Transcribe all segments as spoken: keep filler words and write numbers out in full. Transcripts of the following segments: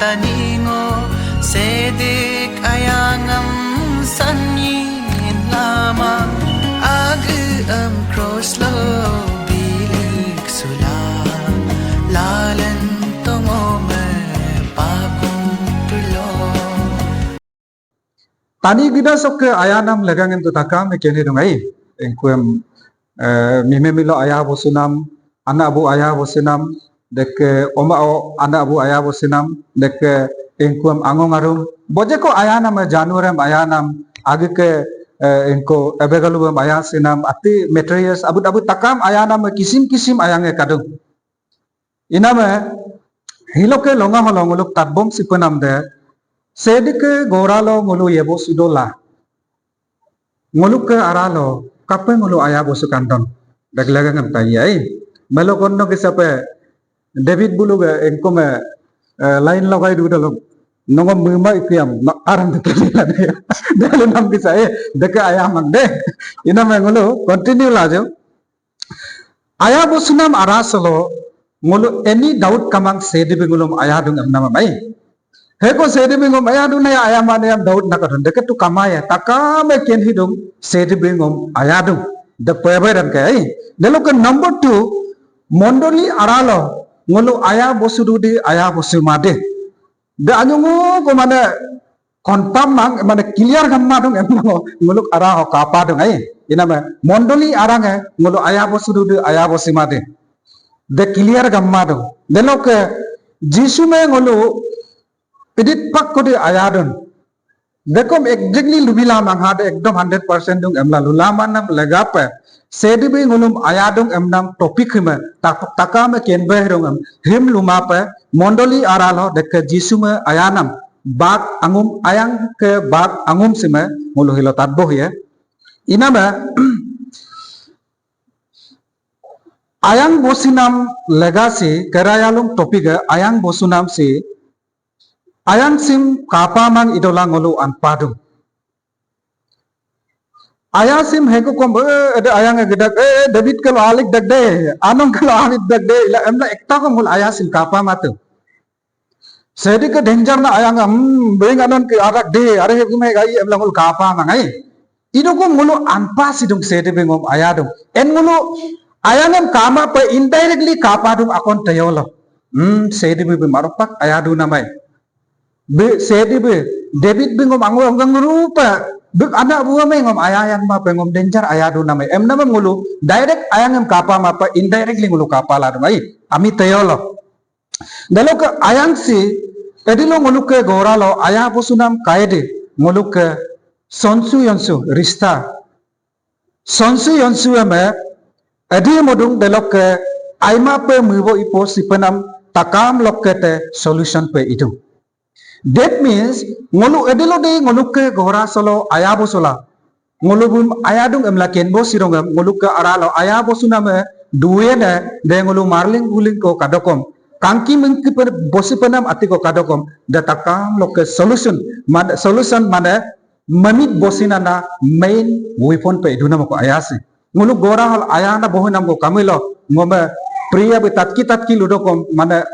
Aningo Sedik ayangem sanyin lamang, agem cross lo bilik sula, lalen tongo me papung pulo. Tani gída sokke ayanam legangem tu takame kenhidung ai. Engkuem, eh, mime milo aya bosunam, anak bu aya bosunam, deke oma o anak bu aya bosunam, deke engkuem angong arum. Bojeko ayanam, eh, januarem ayanam, agike, eh, engko ebegalubem aya sinam, atí materials, abut abut takam ayanam, eh, kisim kisim ayange kadung. Iname, hiloke longa holo nguluk tatbom sipenam de, Sedike goralo ngulu yebo sudola. Nguluke aralo, kape ngulu aya bosu kandon. Daglaga ngam tanya, eh. Melo kondo kisape, David buluga engkome, eh, line logai du dalom. Nongo mema ikiam, no aram de kali lade. Dalu nam kisa, eh, deke ayamang de. Iname ngulu, continue lajo. Aya bosunam arasolo, ngulu any doubt kamang Sedibi ngulum ayadung emnamamai. Heko Sedibi ngum ayadung na ya ayamane yam doubt nakadun. Deketu kamaya, takame kenhidung Sedibi ngum ayadung. De pebe dan kai. Deloke number two, mondoli aralo, ngulu aya bosududi, aya bosumade. De anyungu ko mane confirm mang, mane clear gamma dung emnamo nguluk ara ho kapa dung ai. Iname mondoli arange ngulu aya bosududu, aya bosimade. De clear gamma dung. Deloke Jisu me ngulu idit pak kode ayadun. Dekom exactly lubila mang hade ekdom hundred percent dung emla lulamanam legape. Sedibi ngulum ayadung emnam topic hime tak-, takame kenbe hirung em him lumape mondoli aralo deke Jisu me ayanam bak angum ayang ke bak angum sime ngulu hilo tatboh ye. Iname ayang bosinam legasi kerayalum topic e ayang bosunam si ayang sim kapamang idola ngulu anpadung. Aya sim hegu kom, eh, ede ayang gedak, eh, David kelo alik dak de, anong kelo alik dak de, ila emla ekta kom hul aya sim kapa matu. Sedi ke danger na ayang, hmm, beng anon ke adak de, are hegu me gai emla hul kapa mangai. Ido kom ngulu anpa sidung Sedibi ngom ayadung. En ngulu ayang em kama pe indirectly kapa dung akon teyolo. Hmm, Sedibi maropak ayadu namai. Bí, Sedibi, David bí ngom angu anggang rupa, bí anak buah me ngom ayang ma pe ngom danger ayadu namai. Emnamem ngulu, direct ayang em kapa ma pe indirectly ngulu kapa ladung ai, ami teyolo. Deloke ayang si, edilo nguluke goralo, aya bosunam kaede, nguluke sonsu yonsu, rista. Sonsu yonsu eme, edi modung delokke aimape mibo ipo sipenam takam lokke te solution pe idung. That means, ngolu edilode ngoluke gora solo aya bosola. Ngolu bum ayadung emla kenbo sirongem, ngoluke aralo aya bosuname duene de ngolu marling guling ko kadokom. Kangki mengki pe-, bosi penam atiko kadokom. De takam lokke solution. Mad-, solution mane mamit bosinana main weapon pe iduna mako ayasi. Ngulu gora hal ayana bohunam ko kamilo, ngome priya bí tatki tatki ludokom, mane,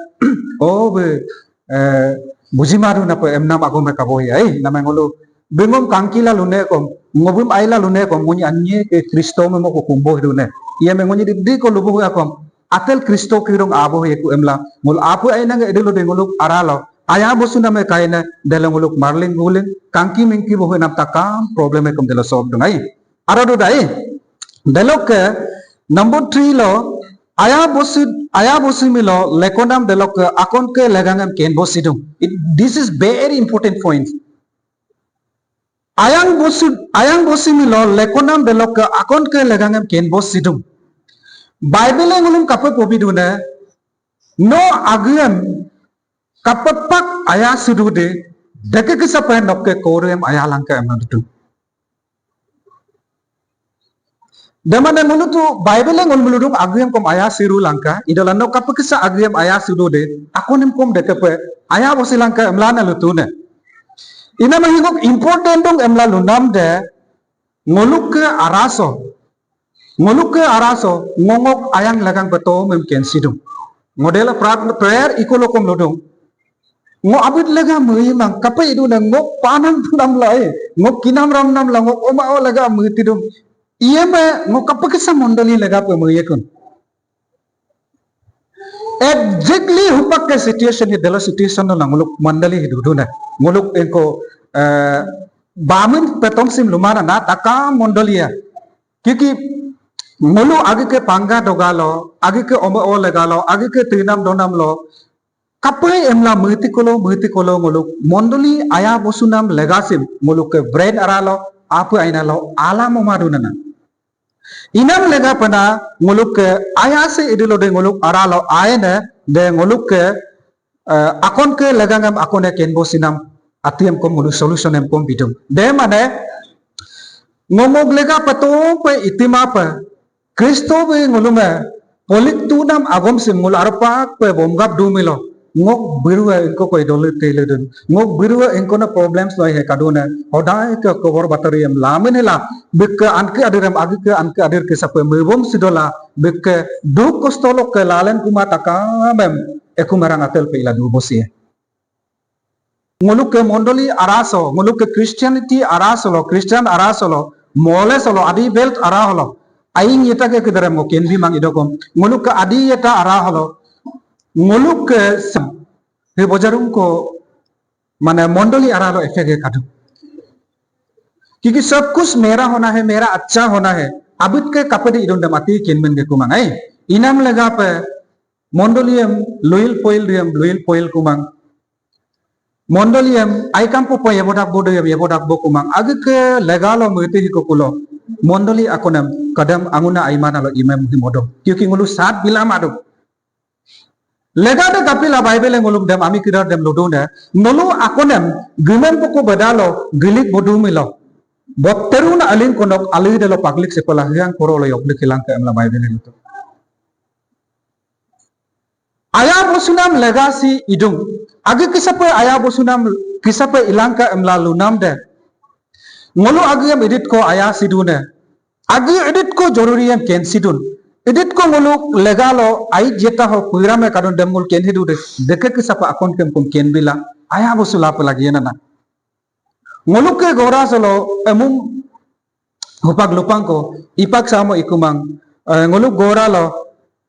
o bí, eh, bujimaru nape emnam agome kabohi ai, name ngulu, bingom kangkila lunekom, ngobim aila lunekom, ngunyi anye ke Kristo me moko kumbohi dune. Iya me ngunyi di, di ko lubohi akom, atel Kristo kirong abohi eku emla, ngulu apu ainange edelo de ngulu aralo, aya bosuname kaine, delo nguluk marling guling, kangki mingki bohunam takam, problem ekom delo solve dung ai. Aro dudai, delokke number three lo, aya bosu, aya bosu milo, lekonam delokke akonke legangem ken bosidung. It, this is very important point. Ayang bosu, ayang bosu milo, lekonam delokke akonke legangem ken bosidung. Bible e ngulum kape pobidune, no agem kapepak aya sudude, deke kesa pe nokke korem aya langka emna dudu. Demane ngulu tu Bible e ngul muludung aguyam kom aya siru langka, idola no kapekesa aguyam aya sudude, akonem kom dekepe, aya bosi langka emla na lutune. Ina mahinguk important dung emla lunam de, ngoluke araso, ngoluke araso, ngongok ayang lagang beto mem kensidung. Ngodela prat-, prayer ikolokom ludung. Ngo abit lega meyimang, kape iduna ngok panam tunam lai, ngok kinam ramnam la, ngok oma o lega meyitidum. Iya me, ngok kape kesa mondoli legape meyekun. Exactly hupak ke situation hi delo situation no na nguluk mondoli hi duduna. Nguluk engko, eh, bamin petom sim lumana na taka mondoli ya. Kiki ngulu agi ke pangga dogalo, agi ke ombe o legalo, agi ke tinam donam lo, kapai emla meti kolo, meti kolo nguluk mondoli aya bosunam legasim, nguluk ke brain aralo, apu aina lo, ala momadu nana. Inam lega pena nguluk ke aya se idilo de nguluk aralo aene, de nguluk ke, eh, akon ke legangam akone kenbo sinam, atiem kom nguluk solution em kom bidung. De mane, ngomog lega peto pe itima pe, Kristo bí ngulume, polik tunam agom sim ngulu arpak pe bomgap dumilo. Ngok birue ingko koi dolu tele dun. Ngok birue ingko na problems loi he kaduna. Hodai ke kobor batari em lamin hela. Bíkke anke adir em agi ke anke adir ke sape mebom sidola. Bíkke duk kosto lok ke lalen kuma takam em. Ekum arang atel pe ila dubosie. Nguluke mondoli araso, nguluke Christianity araso lo, Christian araso lo, mole solo, adi belt araholo. Aing yeta ke kidarem ngo kenbi mang idokom. Nguluke adi yeta araholo. Nguluke sam. He bojarung ko, mane mondoli aralo effect he kadu. Kyunki sab kuch mera hona hai, mera accha hona hai. Abit ke kapedi idon dem ati kenmen ke kumang ai. Inam legape mondoli em luil poil riem, luil poil kumang. Mondoli em, aikam popo yebodak bodo yem, yebodak bo kumang. Agi ke legalo mete hiko kulo. Mondoli akonem, kadam anguna aimana lo imem himodo. Kyunki ngulu saat bila madu. Lega de kapila Bible ngulum dem, ami kidar dem ludu ne. Nolu akonem, gimem poko bedalo, gilik bodu milo. Botteru na aling konok, alu de lo paglik sekolah hiang koro lo yoklik hilang ke emla Bible ludu. Aya bosunam legasi idung. Agi kisape aya bosunam kisape ilangka emla lunam de. Ngolu agi em edit ko aya sidune. Agi edit ko joruri em ken sidun. Edit ko ngolu legalo ai jeta ho puirame kadun dem ngul ken hidu de. Deke kisape akon kem kum ken bila. Aya bosula pe lagi nana. Ngoluke gora solo emum hupak lupang ko, ipak samo ikumang, eh, ngoluk gora lo,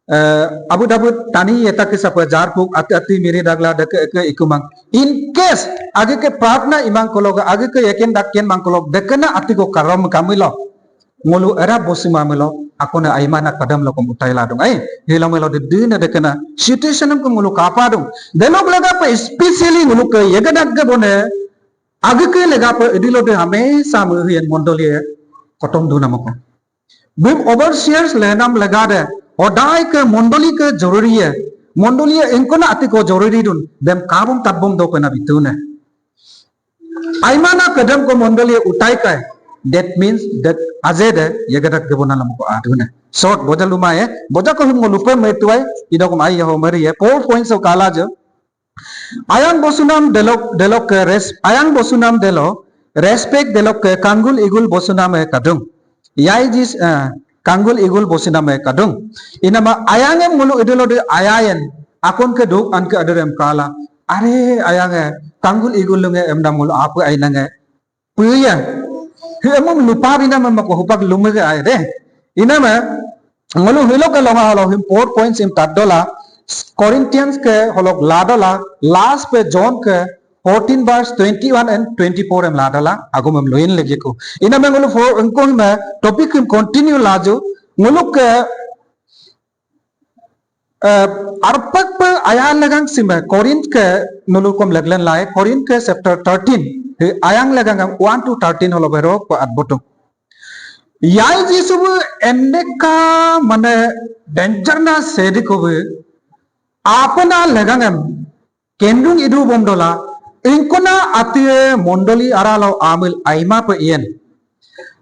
eh, abut abut tani yeta ke sapa jarpuk ati ati miri dagla deke eke ikumang. In case, agi ke prarthana imang kolok, agi ke yakin dakken mang kolok, dekena ati ko karom kamilo. Ngolu era bosima milo, akone aimana kadam lo kom utai ladung. Ai, hilo milo de dina dekena, situation ko ngolu kapadung. Delok legape, especially ngoluke, yegadak ge bone, Agike legape edílo de hamesa mehien mondoli e kotom duna moko. Bím overseers lenam legade, hodai ke mondoli ke joruri e, mondoli e engkona atiko joruri dun, dem kabum tatbom do pena bitune. Aimana kedem ko mondoli e utai kai, that means that ajede yegadak gebona lamoko adune. Short, boja luma e, boja ko him ngolupe metuai, idokom ai yaho meri e, four points of kala jo, Ayang bosunam delok, delok ke res, ayang bosunam delo, respect delok ke kanggul igul bosunam e kadung. Yai jis, eh, kanggul igul bosunam e kadung. Inama ayang em ngulu idelo de ayayen, akon ke duk an ke aderem kala. Are ayang e, kanggul igul lunge em dam ngulu apa ainang e. Puya. Hi emum lupa bina mem ko hupak lume ke ai de. Ina me, ngolu hilok ke longa halo him four points im tatdola, Corinthians ke holok ladola, last pe John ke fourteen verse twenty-one and twenty-four em ladola, agum em loin legi ko. Ina me ngolu four, engko him topic him continue laju, ngolu ke Eh, arpak pe ayang legang sime, Korinth ke nulukom leglen lai, Korinth ke chapter thirteen, he ayang legang em one to thirteen holo berok pe atbotung. Yai Jisu bu endeka mane danger na sedi ko bu, apena legang em, Kendung idu bomdola, ingkona atie mondoli aralo amil aimape ien.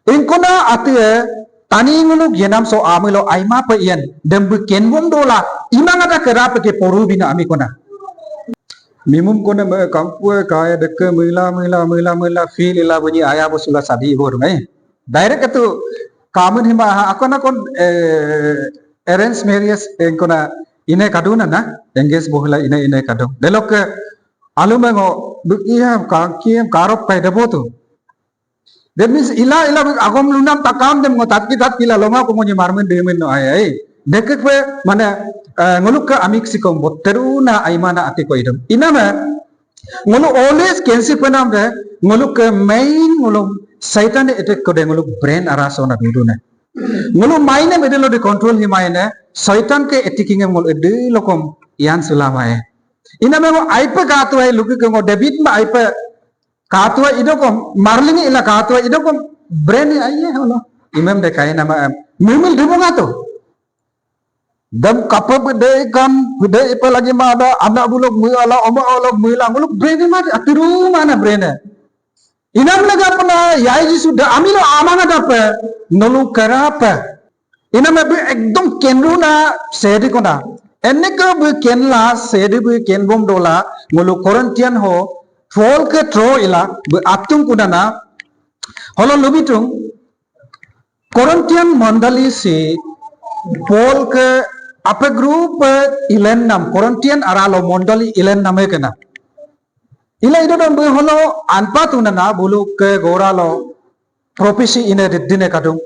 Ingkona atie tani nguluk yenam so amilo aimape ien, dembu ken bomdola, imang ada kerape ke poru bina ami kona. Mimum kona me kampue kaya deke mila, mila, mila, mila, feel ila bunyi aya bosula sadi ibo dung, eh. Direct itu kamen hima ha, akon akon, eh, arrange marriage engkona ine kaduna na, engage bohla ine ine kadung. Delokke Alume ngo bík iyam ka kiyam karop kai debotu. That means ila ila bík agom lunam takam dem ngo tatki tatki la longa ko ngo nyi marmen demen no ai ai. Dekek pe mane eh, ngoluk ke amik sikom botteruna aimana ati ko idem. Iname ngolu always kensi penam de ngoluk ke main ngolu Satan attack ko de ngoluk brain arasona dudune. Ngolu mainem edelo de control himaine Satan ke attacking em ngolu edelo kom ian sulamae. Iname ngo aipe katuai luki ke ngo David ma aipe katuai idokom marlingi ila katuai idokom brain ni aiye holo. Imem de kainama em mimil dibunga tu. Dem kape bede ikan bede ipe lagi mada anak buluk muala oma olok muila nguluk brain ni mati atiru mana brain. Inam lega pena yai Jisu da amilo amanga dape nolu kerape. Inam bí ekdom kenruna sedi kona. Enne ke bí kenla sedi bí kenbom dola ngulu Corinthian ho Paul ke tro ila bí atung kunana. Holo lubitung Corinthian mondali si Paul ke ape group ilen nam Corinthian aralo mondali ilen name kena. Ila ido dong bí holo anpa tunana bulu ke goralo prophecy ine dine kadung.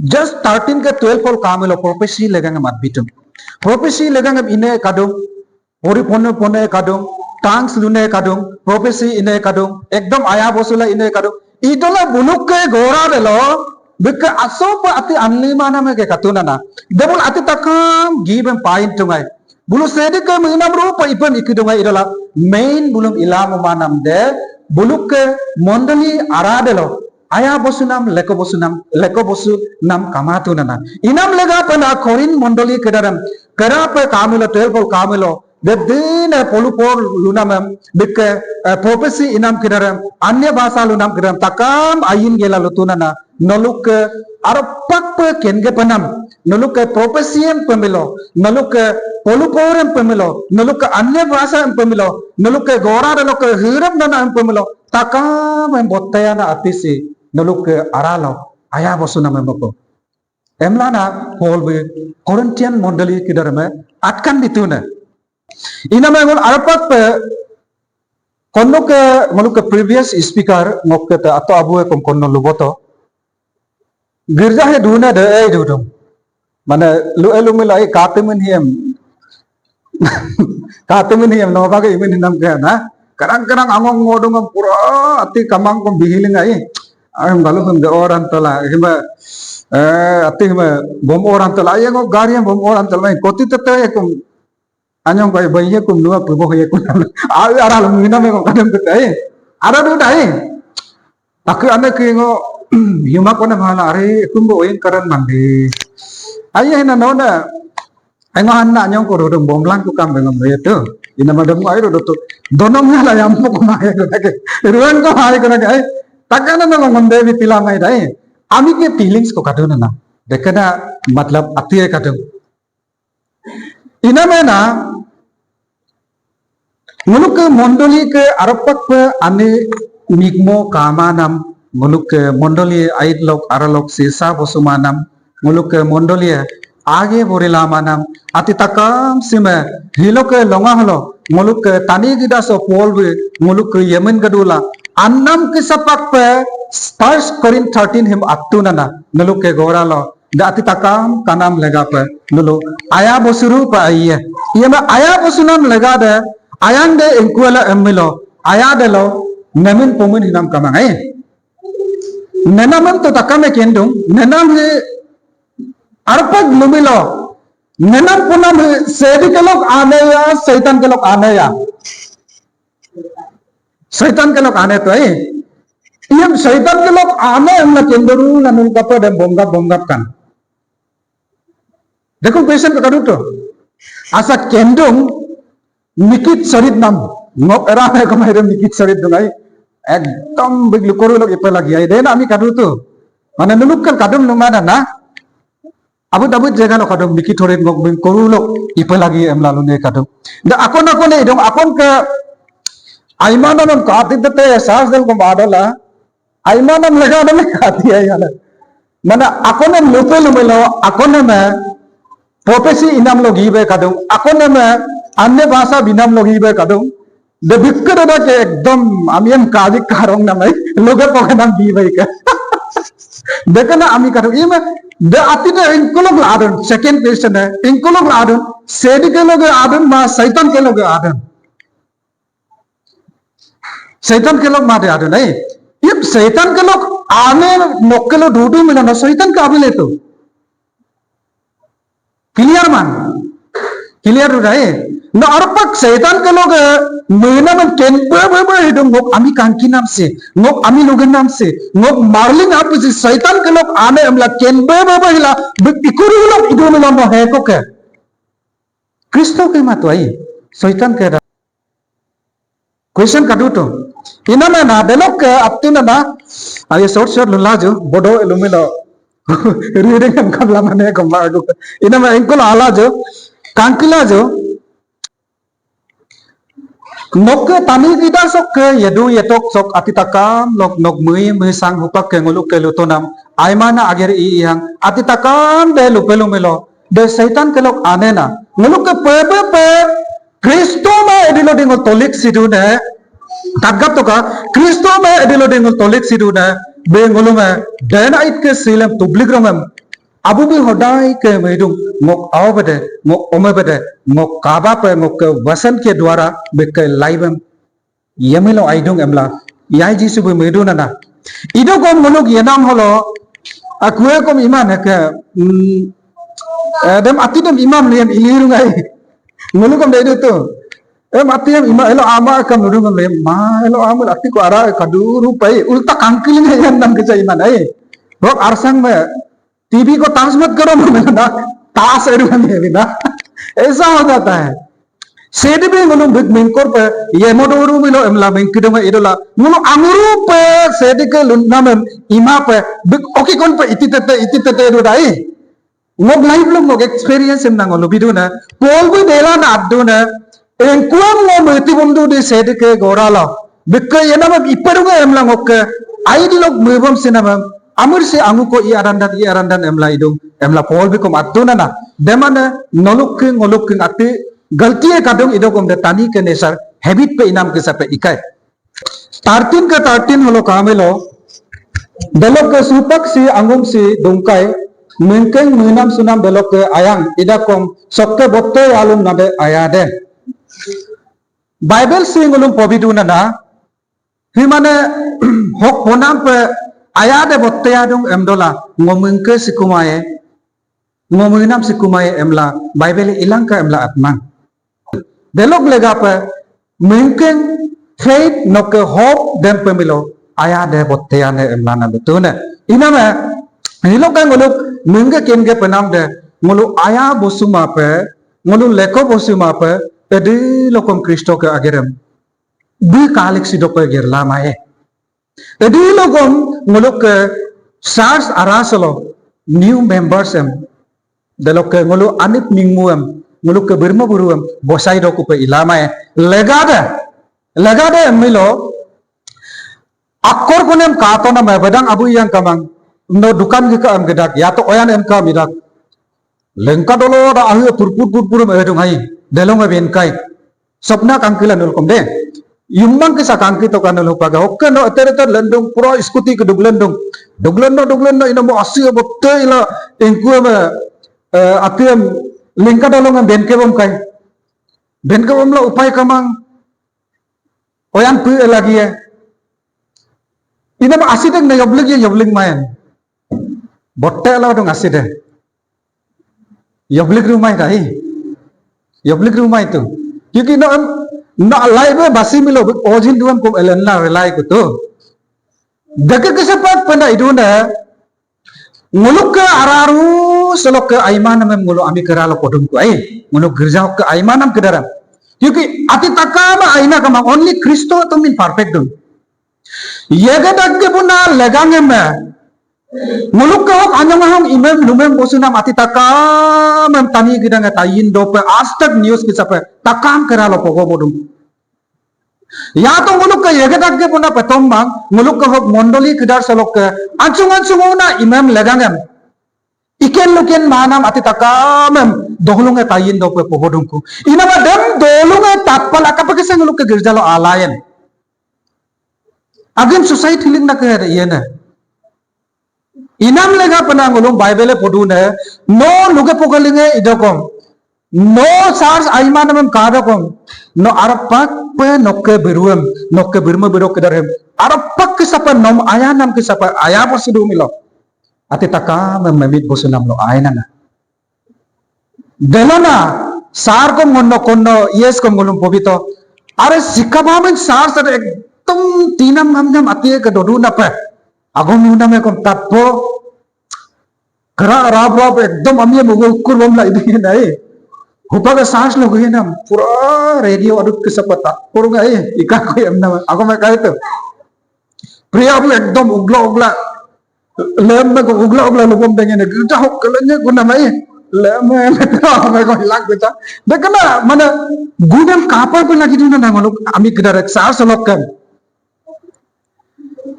Just thirteen ke twelve pol kamilo prophecy legang em adbitung. Prophecy legang em ine kadung. Pori pone pone kadung. Tongues lune kadung. Prophecy ine kadung. Ekdom aya bosula ine kadung. Idola bulu ke gora delo. Bíkke asopa ati anli mana meke katunana. Debul ati takam gibem pain tungai. Bulu sedike menam rupa ipen ikidungai idola main bulum ilamu manam de buluke mondali aradelo aya bosunam leko bosunam leko bosunam kamatu nana. Inam lega pena Korin mondali kedaram kerape kamilo telpol kamilo dedine polupor lunamem bíkke eh, prophecy inam kedaram anya basa lunam kedaram takam ayin gela lutunana. Noluke aropakpe kenge penam, noluke propesiem pemilo, noluke poluporem pemilo, noluke anye bahasa em pemilo, noluke gora de loke hirem nana em pemilo, takam em boteyana atisi, noluke aralo, aya bosunam em boko. Emlana Paul bí Corinthian mondali kidarme atkan ditune. Iname ngol aropakpe Konno ke ngolu ke previous speaker ngokke te ato abue kom konno luboto. Girja he duna de ei dudung. Mane lu elu mila ei katemen hiem. Katemen hiem no bage imen hinam ke na. Kadang-kadang angong ngodong pura ati kamang kom bihiling ai. Ayam galu him de orang tola hima eh ati hima bom orang tola ayang gari bom orang tola koti tete kom Anyong bai bai ye kum nua pu bo ye kum. Awi ara lum ngina me ko kadem ke tai. Ara du dai. Aku ane ke ngo yuma kone mala are kum bo oyin karan mandi. Aye na no na. Engo anna anyong ko rodong bomlang ku kam bengam ye tu. Ina madam ko ayo do tu. Donong na la yam ko ma ye ko ke. Ruan ko ma ye ko ke. Takana no ngom dewi tila mai dai. Ami ke feelings ko kaduna na. Dekana matlab ati ye kadun. Inamena nguluke mondoli ke arapakpe ani mikmo kamanam nguluke mondoli aitlok aralok sisa bosumanam nguluke mondoli age borilamanam ati takam sime hiloke longa holo nguluke tani gida so polbe nguluke yemen gedula annam kisapakpe First Corinth thirteen him attunana nguluke goralo Da ati takam kanam legape lulu aya bosuru pe aiye. Iya ma aya bosunam lega de ayang de engkuela emmilo aya de lo nemin pomin hinam kamang ai. Nenamem to takame kendung nenam he arpag lumilo nenam punam he sedi kelok aneya saitan kelok aneya. Saitan kelok ane to ai. Iyam saitan kelok ane emla kendoru nanul kapa dan bomgap bomgap kan. Dekun question ke kaduto. Asa kendung mikit sarit nam ngok era ne kemai dem mikit sarit dungai. Ekdom big lukoru lok ipe lagi ai. Dena ami kaduto. Mana nuluk kan kadum lumana na. Abut abut jega no kadung mikit horit ngok bing koru lok ipe lagi emla lune kadung. Da akon akon ne idung akon ke aimana nam kati tete sas del ko madola. Aimana nam lega nam kati ai ala. Mana akon nam lupe lumelo akon nam prophecy inam lo gibe kadung akon nam anye basa binam lo gibe kadung. De bíkke de ke ekdom ami em kaji karong namai, loge poke nam di bai ke. De kana ami karong ima, de atí de ingkolok la adun, second question e, ingkolok la adun, Shédí ke loge adun ma Saitan ke loge adun. Saitan ke lok ma de adun, eh. If Saitan ke lok ane nok ke lo dudu mila no Saitan ke abile tu. Clear man. Clear tu dai. No arpak Saitan ke lok mena man ken be be be hidung ngok ami kangki nam se. Ngok ami lugen nam se. Ngok marling apa si Saitan ke lok ane emla ken be be be hila be ikuru lok idu mila no heko ke. Kristo ke matuai. Saitan ke da. Question kadu tu. Ina mena, delok ke atí nana, ayo short short lula jo, bodo elumilo. Ri ri ngam kam lama ne kom ba agu. Ina mena ingkolo ala jo, kangkila jo. Nok ke tani gida sok ke, yedu yetok sok atí takam, lok nok mui mui sang hupak ke nguluk ke lutonam, aimana ager i ihang, atí takam de lupe lumilo, de Saitan ke lok anena, nguluk ke pe pe pe, Kristo me edílo dingul tolik sidune. Tatgap toka, Kristo me edílo dingul tolik sidune. Be ngulume, dena itke silem tublik rongem. Abu bí hodai ke medung, ngok aobede, ngok omebede, ngok kabape, ngok ke wasan ke duara, be ke laibem. Yemilo aidung emla, yai Jisu bí medu nana. Ido kom nguluk yenam holo, akue kom iman ke, mm, eh, dem atí dem imam liem ilirung ai. Nguluk kom de idu tu. Em atí em ima elo ama kam nudung em liem, ma elo ama atí ko ara kaduru pai, ulta kangkiling yan nam keja iman ai. Rok arsang me, T V ko taas mat karo, na taas eru kan ye na. Aisa ho jata hai. Shédí bí ngulum bík mingkor pe, ye modoru milo emla mingkidung idola. Ngulu anguru pe, Shédí ke lunnam em ima pe, bík oki kon pe iti tete, iti tete eru dai. Ngok life lo ngok experience em nang ngulu biduna. Paul bí dela na aduna. Engkuam ngo meti bomdu de Shédí ke goralo. Bíkke yenamem iperunge emla ngokke. Aidí lok mebom sinamem. Amir si angu ko i arandan, i arandan emla idung. Emla Paul bí kom atuna na. Demana nolukke ngolukke atí galti e kadung idokom de tani ke nature habit pe inam ke sape ikai. Thirteen ke thirteen holo kamelo, delokke supak si angum si dungkai, mengkeng menam sunam delokke ayang, idakom sokke botte alum nade ayade. Bible si ngulum pobidu nana, himane hok ponam pe ayade botte adung emdola, ngo mengke sikumaye, ngo menam sikumaye emla, Bible ilangka emla atmang. Delok legape, mengkeng faith noke hope dem pemilo, ayade botteyane emlana betune. Iname, nilok kan nguluk, mengke kenge penam de, ngulu aya bosumape, ngulu leko bosumape, edílokom Kristo ke agerem. Bí kalik sidope gerlamae. Edílokom ngulukke church arasalo new members em. Delokke ngulu anip mingmu em, ngulukke birma buru em, bosai dokupe ilamae. Legade, legade em milo, akor kunem kato na me bedang abu yang kamang, no dukan gika em gedak, yato oyan em kam idak. Lengka dolo da ahu purpur purpur em edung hai, delong em benkai. Sopna kangkila nulkom de. Yummang kisa kangki toka nulhupaga. Okke no eter eter lendung, pura scooty keduk lendung. Duk lendo, duk lendo, ina mo asi abo te ila engkue me, eh, atiem lingka dolong em benke bom kai. Benke bom la upai kamang. Oyan pu lagi ya. Ina mo asi deng na yoblik ya yoblik main. Botte la dong asi de. Yoblik rumai dai. Yoblik rumai tu. Kyunki no em, no alai be basi milo bik ojin duam kom elenna relai kutu. Deke kesepak penda iduna. Nguluk ke araru selok ke aiman mem nguluk ami keralo kodum ku ai. Nguluk gerja ke aiman am kedaram. Kyunki atí takama aina kama only Kristo to min perfect dum. Yega dagge buna legang eme. Nguluk ke hok anyong ahong imem lumem bosunam atí takam em tani gidang e tayin dope astek news kisape takam keralo pogo bodung. Yato nguluk ke yega dagge buna petom bang, nguluk ke hok mondoli kedar solok ke ancung ancung una imem legang em. Iken luken manam atí takamem doolunge tayin dope pobodungku. Inama dem doolunge tatpala kapekísa nguluke girjalo alayen. Agin society lingna ke ada iyene. Inam legapena ngolum Bible podune, no luge pogalinge idokom. No sars aimanamem kadokom. No arpakpe nokke beruem, nokke berme berok kedarem. Arpak kísape nom ayanam kísape aya bosudu milo. Atí takamem memit bosunam lo ainana. Delona, sar kom ngonno konno, yes kom ngolum pobito. Are sikabamen sar sar ekdom tinam ngamnyam atíe ke dodu nape. Agom yuname kom tatpo. Kera rab rab ekdom amie mugo ukur bomla ibi nai. Hupa ke sars lo gui nam. Pura radio adut ke sapata. Kurung ai, ika ko em nama. Agom e kai tu. Priya bu ekdom ugla ugla. Lem me ko ugla ugla lubom dengene girja hok kelenge guna mai. Lem me me ko hilak beca. Dekena mana gunam kapal pun lagi duna nangoluk ami kedar sar selokkan.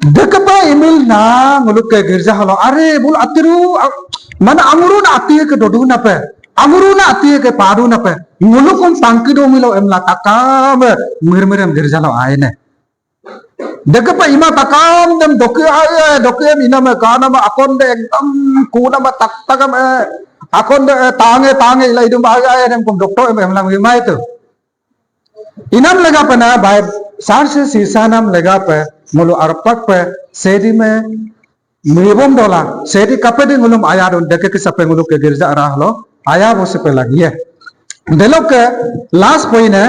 Dekepa imil nangoluk ke girja halo are bul atiru mana anguru na atíe ke dodu nape. Anguru na atíe ke padu nape. Ngoluk kum pangki do milo emla takame mirmirem girja lo aine. Dekepe ima takam dem doke ae, doke em iname kanama akon de ekdom kunama tak takam e, akon de e, tange tange ila idum ae ae dem kum doktor em emlang imai tu. Inam legape na bai sarse sisanam legape ngolu arpakpe sedime mibom dola sedi kapedi ngolum ayadun deke kísape ngoluke girja arahlo aya bosepe lagi ye. Delokke last point e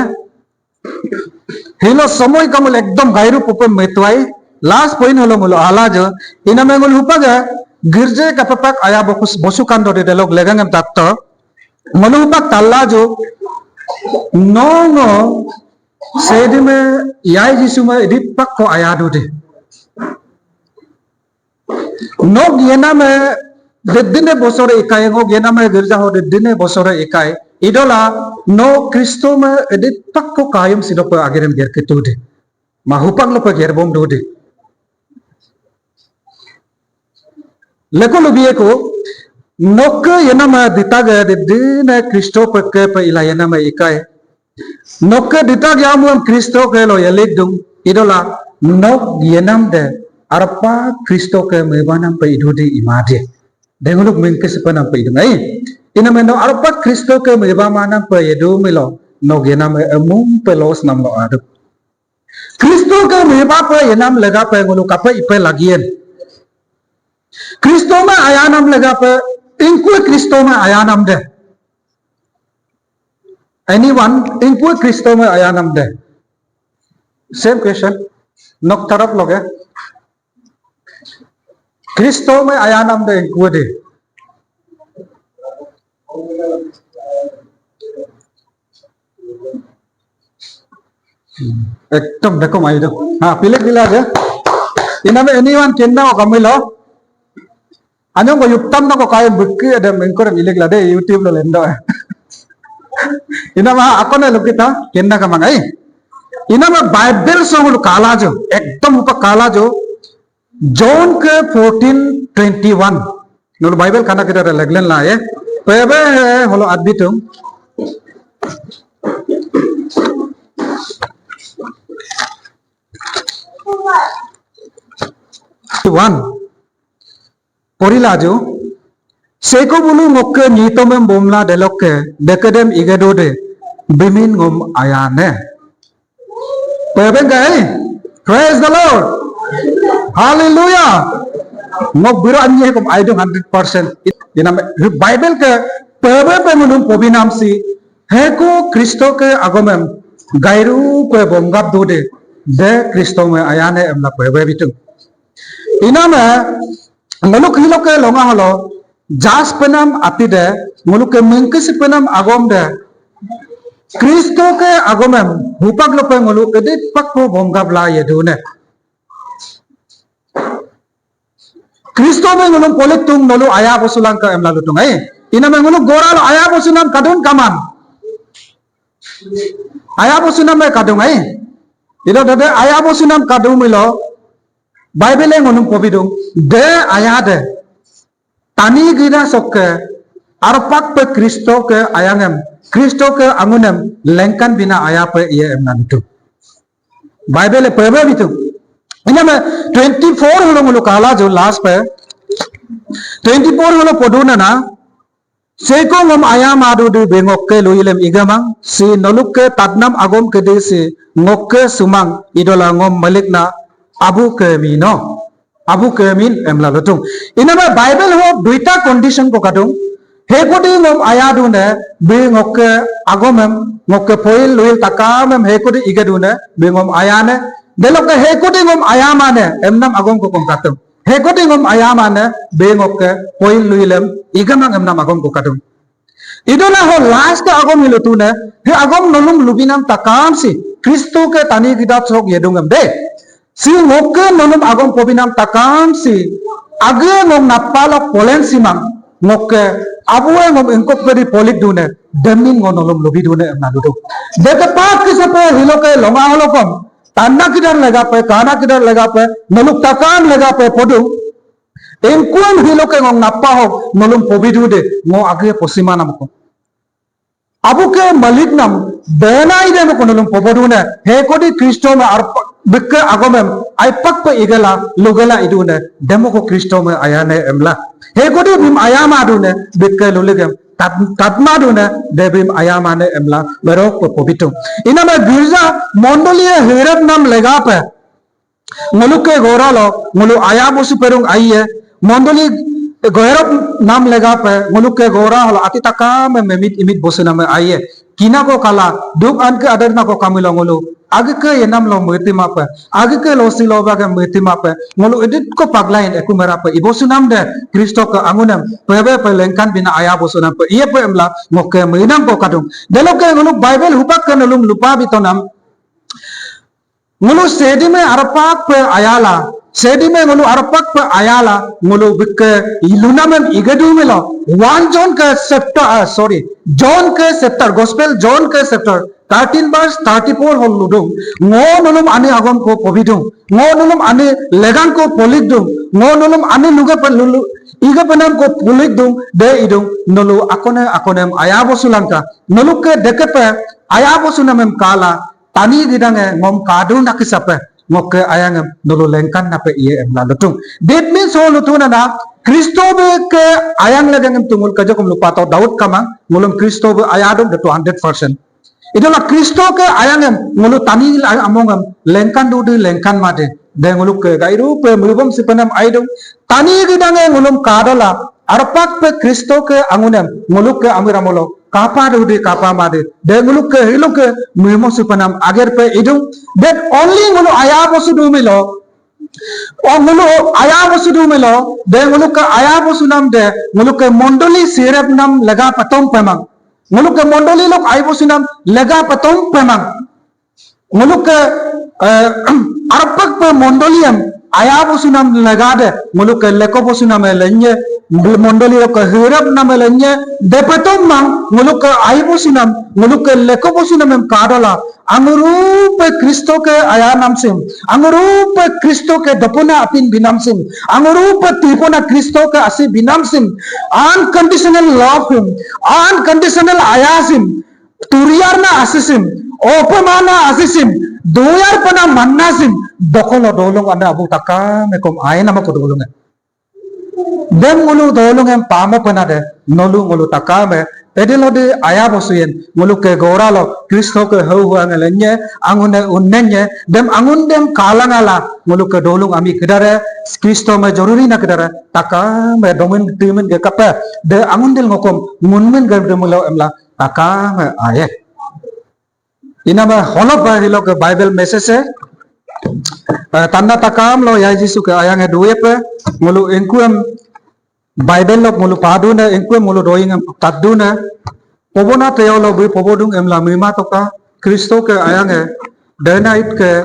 Hilo somoy kamul ekdom gairu pupe metuai. Last point holo mulo alajo. Iname ngul hupaga girje kapepak aya bokus bosukan dode delok legangem tatto. Ngul hupak tallajo. Nongo sedime yai Jisume idipakko aya dode. Nok yename dedine bosore ikai, ngok yename girja ho dedine bosore ikai. Idola no Kristo me edit pakko kayum sidope agerem ger ketudi. Mahupak lope gerbom dudi. Leko lubieko nokke yename ditage dedine Kristo peke pe ila yename ikai. Nokke ditak yamuam Kristo ke lo yelidung idola nok yenam de arpa Kristo ke mebanam pe idudi imadi. Denguluk mengke sepenam pe idung ai. Iname no arpa Kristo ke mebamanam pe yedu milo nok yenam emum pe los nam lo aduk. Kristo ke meba pe yenam lega pe ngulu kape ipe lagian. Kristo me ayanam lega pe ingkue Kristo me ayanam de. Anyone, ingkue Kristo me ayanam de. Same question. Nok tarap loge. Kristo me ayanam de ingkue de. Ekdom dekom ayo dong. Ha, pilih pilih aja. Iname anyone kenna o kamilo. Anyong ko yuktam na ko kaye bukki ada mengkor milik lade YouTube lo lendo. Inama akone lukita kenna kamang ai. Inama Bible song lu kalajo. Ekdom upa kalajo. John ke fourteen twenty one. Nulu Bible kana kita ada leglen la ye. Pebe he holo adbitum. One. Porila jo. Seko bulu ngokke nyitomem bomla delokke dekedem igedode bimin ngom ayane. Pebeng kai? Praise the Lord. Hallelujah. Ngok biro anye kom aidung hundred percent. Inam Bible ke pebe pe ngunum pobinam si heko Kristo ke agomem gairu pe bomgap dode de Kristo me ayane emla pebe bitung. Iname ngoluk hiloke longa holo jas penam atide ngoluke mengkesi penam agom de Kristo ke agomem hupak lope ngolu edit pakko bomgabla yedune. Kristo me ngolum politung nolu aya bosulang ke emla lutung ai. Iname ngoluk gora lo aya bosunam kadun kaman. Aya bosunam me kadung ai. Ilo dede aya bosunam kadung milo. Bible e ngonum pobidung de aya de. Tani gída sokke, arpakpe Kristoke ayangem, Kristoke angunem, lengkan bina ayape iye emna lutung. Bible e pebe bitung. Iname twenty four holo ngolu kala jo last pe. Twenty four holo poduna na. Seko ngom ayamadu de bí ngokke luilem igamang, si noluke tatnam agom kídí si ngokke sumang idola ngom malikna abu kemi no. Abu kemin emla lutung. Iname Bible ho duita condition ko kadung. Hekodi ngom ayadune, bí ngokke agomem, ngokke poil luil takamem hekodi igedune, bí ngom ayane. Delokke hekodi ngom ayamane, emnam agom ko kom katung. Hekodi ngom ayamane, bí ngokke poil luilem, igamang emnam agom ko kadung. Idola ho last ke agom hilutune, he agom nolum lubinam takamsi, Kristoke tani gída sok yedungem de. Si ngokke nolum agom pobinam takamsi, age ngok napalok polen simang, ngokke abue ngom engkok beri polik dune, demin ngo nolum lubi dune emna duduk. Deke pak kísape hiloke longa holokom, tanda kídar legape, kana kídar legape, noluk takam legape podung, Engkuem hiloke ngok napahok nolum pobidu de, ngo age posimanamko. Abuke maliknam, bena idemko nolum pobodune, hekodi Kristome arpa, bíkke agomem, aipakpe igela, lugela idune, demoko Kristome ayane emla. Hekodi bím ayamadune, bíkke luligem, tat, tatmadune, de bím ayamane emla, berokpe pobitung. Iname girja, mondolie hirepnam legape, Ngoluke goralo, ngolu aya bosu perung aiye, mondoli goerok nam legape, ngoluke gora holo atí takame memit imit bosu name aiye. Kinako kala, duk anke adarnako kamilo ngolu, agike yenamlo metimape, agike losi lobage metimape, ngolu editko paglain ekumerape, ibosu nam de, Kristoke angunem, pebepe lengkan bina aya bosu nampe, iyepe emla, ngoke menamko kadung. Deloke ngolu Bible hupakke nolum lupa bitonam, Ngolu Shédíme arpakpe ayala, Shédíme ngolu arpakpe ayala, ngolu bíkke ilunamem igedumílo, one John ke chapter, ah, sorry, John ke chapter, Gospel John ke chapter thirteen verse thirty-four hol ludung, ngo nolum ani agomko pobidung, ngo nolum ani legangko polikdung, ngo nolum ani luge pe lulu, ige penamko polikdung, de idung, nolu akone, akonem aya bosulangka, noluke dekepe, aya bosunamem kala, Tani gídange ngom kaduna kísape, ngokke ayangem nolu lengkan nape iye emla lutung. That means so lutung nana, Kristo bí ke ayang legangem tungul kajokom lupa to doubt kamang, ngolum Kristo bí ayadung de two hundred percent. Idola Kristo ke ayangem, ngolu tani la amongem, lengkan dudí, lengkan madí. De ngoluke gairupe mubom sipenam aidung, tani gídange ngolum kadola, arpakpe Kristoke angunem, ngoluke amíramolo, kapa dudí, kapa madí. De ngoluke hiluke, mumo supanam agerpe idung. That only ngolu aya bosu dumílo. O ngolu aya bosu dumílo. De ngoluke aya bosunam de, ngoluke mondoli sirepnam lega patom pemang. Ngoluke mondoli lok ai bosunam lega patom pemang. Ngoluke, eh, arpakpe mondoliem, aya bosunam legade, ngoluke leko bosunam elenye, mondoli loke hirap nam elenye, depetom mang, ngoluke ai bosunam, ngoluke leko bosunam em kadola, angurupe Kristoke aya namsim, angurupe Kristoke dopona apin binamsim, angurupe tipona Kristoke asi binamsim, unconditional love him, unconditional ayasim, Turiyar na asisim, ope mana asisim, duyar pana mannasim, dokolo dolung anda abu takame kom aina mako dolunge. Dem ngolu dolungem pamo pana de, nolu ngolu takame, edilodi aya bosuyen, ngoluke goralo, Kristoke hau hua ngelenye, angune unnenye, dem angun dem kalangala, ngoluke dolung ami kídare, Kristo me joruri na kídare, takame domin timin ge kape, de angun dil ngokom, ngunmin ge demulo emla, Takame aye. Iname holop ba hiloke Bible message e. Eh, tanda takamlo Yai Jisuke ayange duyepe. Ngolu engkuem Bible lok ngolu padune, engkuem ngolu doyingem tadune. Pobona teyolo bí pobodung emla mima toka. Kristoke ayange dena itke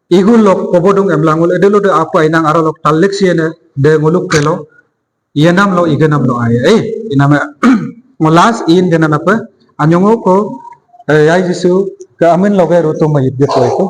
igul lok pobodung emla ngolu edelo de apa inang aralok talik siene de ngoluk kelo. Iyanamlo iganamlo aye. Eh, iname ngo last in dena nape? Anyongo ko, eh, Yai Jisu ke amin loge rutu mayit ge ko eko.